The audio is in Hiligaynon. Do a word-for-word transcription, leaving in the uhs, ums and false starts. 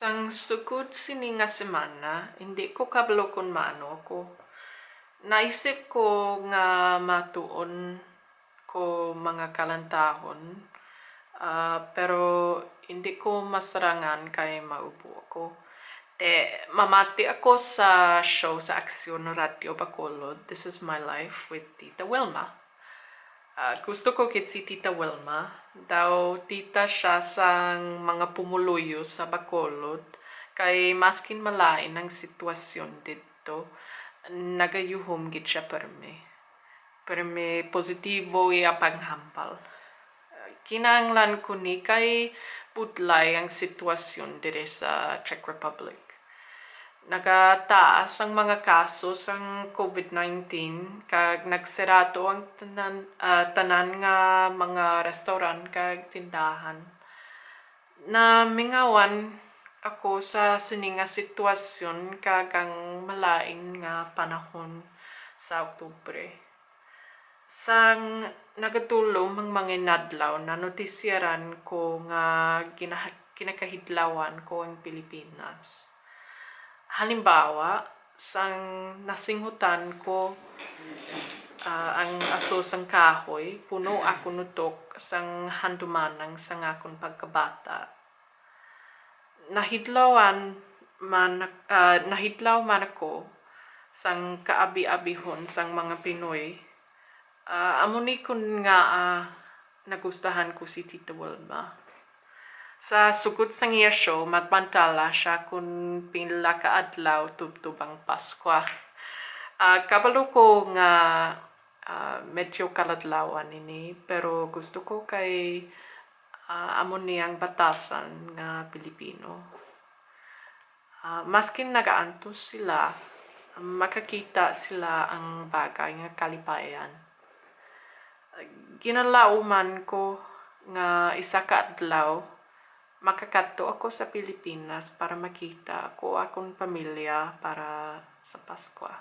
Sang sugod sini nga semana, hindi ko kabalo kon maano ako. Naisip ko nga matuon ko mga kalantahon, ah, pero hindi ko masarangan kay maubo ako. Te, mamati ako sa show sa Aksyon Radio Bacolod, This Is My Life with Tita Wilma. Ah, gusto ko gid si Tita Wilma. Daw tita siya sang mga pumuluyo sa Bacolod, kay maskin malain ang sitwasyon didto, nagayuhom gid siya permi. Permi positibo iya panghambal. Kinahanglan ko ni kay budlay ang sitwasyon diri sa Czech Republic. Nagataas ang mga kaso sang COVID nineteen kag nagsirado ang tanan, ah, tanan nga mga restaurant kag tindahan. Namingawan ako sa sini nga sitwasyon kag ang malain nga panahon sa Oktubre. Sang nagatulom ang mga inadlaw, nanotisyaran ko nga gina-, ginakahidlawan ko ang Pilipinas. Halimbawa, sang nasinghutan ko, ah, ang aso sang kahoy, puno ako nutok sang handumanang sang akon pagkabata. Nahidlawan man, ah, nahidlaw man ako sang kaabi-abihon sang mga Pinoy. Ah, amo ni kon ngaa nagustahan ko si Tita Wilma. Sa sugod sang iya show, magbantala siya kon pila ka adlaw tubtob ang Paskwa. Ah, kabalo ko nga, ah, medyo kaladlawan ini, pero gusto ko kay, ah, amo ni ang batasan nga Pilipino. Ah, maskin nagaantos sila, makakita sila ang bagay nga kalipayan. Ginalauman ko nga isa ka adlaw makakadto ako sa Pilipinas para makita ko akon pamilya para sa Paskwa.